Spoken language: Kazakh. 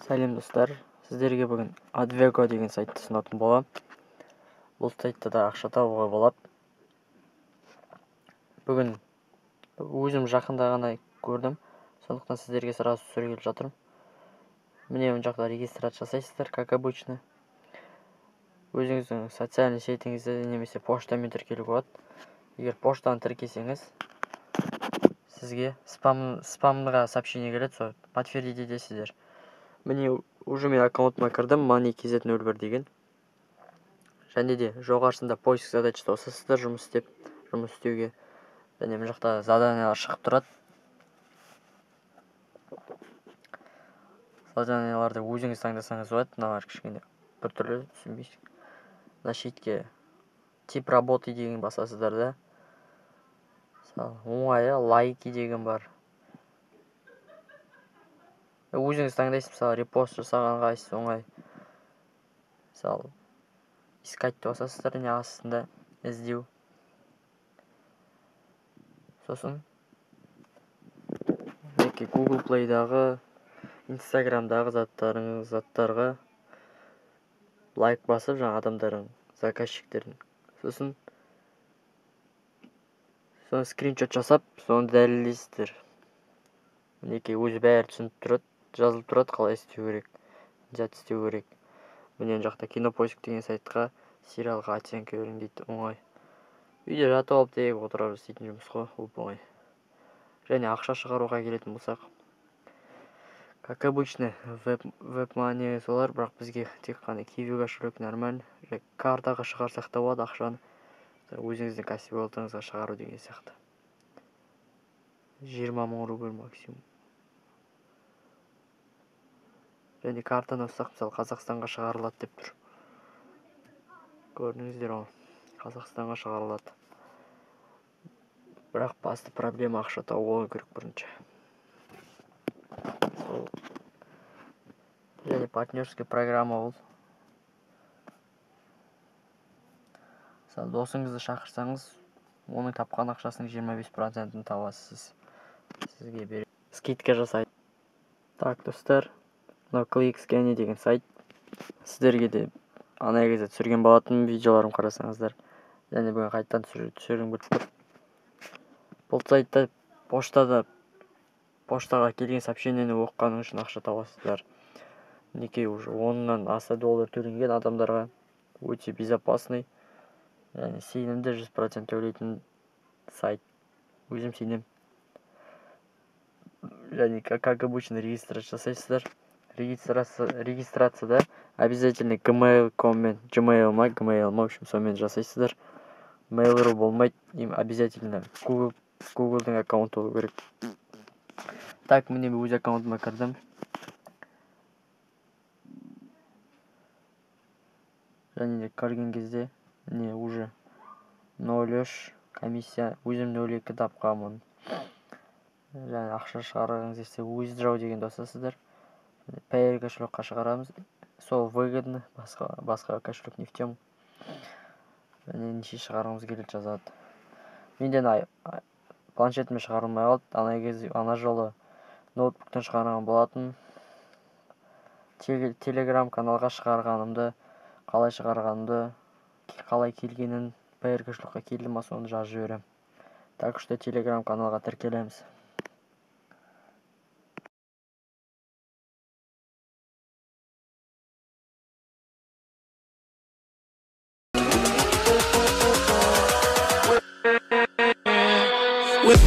Сәлем достар, сіздерге бүгін Advego деген сайтты ұсынатын боламын. Бұл сайтта да ақша табуға болады. Бүгін өзім жақында ғана көрдім, сондықтан сіздерге сразу түсіргелі жатырмын. Міне мына жақта регистрация жасайсыздар, как обычно. Өзіңіздің социальный сетіңізді немесе поштамен тіркелуге болады. Егер поштаны тіркесеңіз, сізге спамға сообщение келеді, сол подтвердить етесіздер. Міне уже мен аккаунтыма кірдім, money.kz01 деген. Және де жоғарысында поиск задач басасыздар жұмыс істеуге. Және мына жақта заданиялар шығып тұрады. Заданияларды өзіңіз таңдасаңыз болады. Мыналар кішкене біртүрлі, түсінбейсің. Мына шетке тип работы деген басасыздар да. Мысалы, оңайы лайки деген бар. Өзіңіз таңдайсыз, мысалы, репост жасаған қайсысы оңай. Мысалы, искать деп басасыздар, не астында іздеу. Сосын мінекей Google Play'дағы, Instagram'дағы заттарға лайк басып, жаңа адамдардың, заказчиктердің. Сосын соны скриншот жасап, соны дәлелдейсіздер. Мінекей өзі бәрі түсініп тұрады, жазылып тұрады, қалай істеу керек, зат істеу керек. Міне мына жақта Кинопоиск деген сайтқа сериалға оценка берің дейді, оңай. Үйде жатып алып тек отырып істейтін жұмыс қой, оп оңай. Және ақша шығаруға келетін болсақ, как обычно, веб-мани солар, бірақ бізге тек қана Kiwi кошелек нормально. Және картаға шығарсақ та болады ақшаны. Өзіңіздің кәсіби ортаңызға шығару деген сияқты. 20 мың рубль максимум. Және картаны ұстақ, мысалы, Қазақстанға шығарылады деп тұр. Көрдіңіздер ғой, Қазақстанға шығарылады. Бірақ басты проблема ақша табу болу керек бірінші. Сол. Және партнерская программа ол. Мысалы, досыңызды шақырсаңыз, оның тапқан ақшасының 25%-ін табасыз. Сізге береді. Скидка жасайды. Так, достар, мынау ClickScanner деген сайт. Сіздерге де ана кезде түсірген болатын видеоларым қарасаңыздар. Және бүгін қайтадан түсіргім келіп тұр. Бұл сайтта поштаға келген сообщениені оқығаның үшін ақша табасыздар. Мінекей уже 10-нан аса доллар төленген адамдарға өте безопасный, яғни сенімді 100% төлейтін сайт. Өзім сенем. Және как обычно регистрация жасайсыздар. Регистрацияда обязательно gmail.com мен Gmail ма, Gmail ма, в общем, сонымен жасайсыздар. Mail.ru болмайды, им обязательно Google'дың аккаунты болу керек. Так, міне мен өз аккаунтыма кірдім. Және де кірген кезде міне уже 0,3 комиссия, өзім 0,2 тапқанмын. Және ақша шығарғыңыз келсе withdraw дегенді басасыздар. Payeer кошелекқа шығарамыз. Сол выгодно, басқа кошелек не в тему. Және неше шығарғымыз келеді жазады. Менде планшетіме шығарылмай қалды. Ана кезде, ана жолы ноутбуктан шығарған болатын. Телеграм каналға шығарғанымды, қалай шығарғанымды, қалай келгенін, Payeer кошелекқа келді ма, соны жазып жіберемін. Так что Телеграм каналға тіркелеміз. With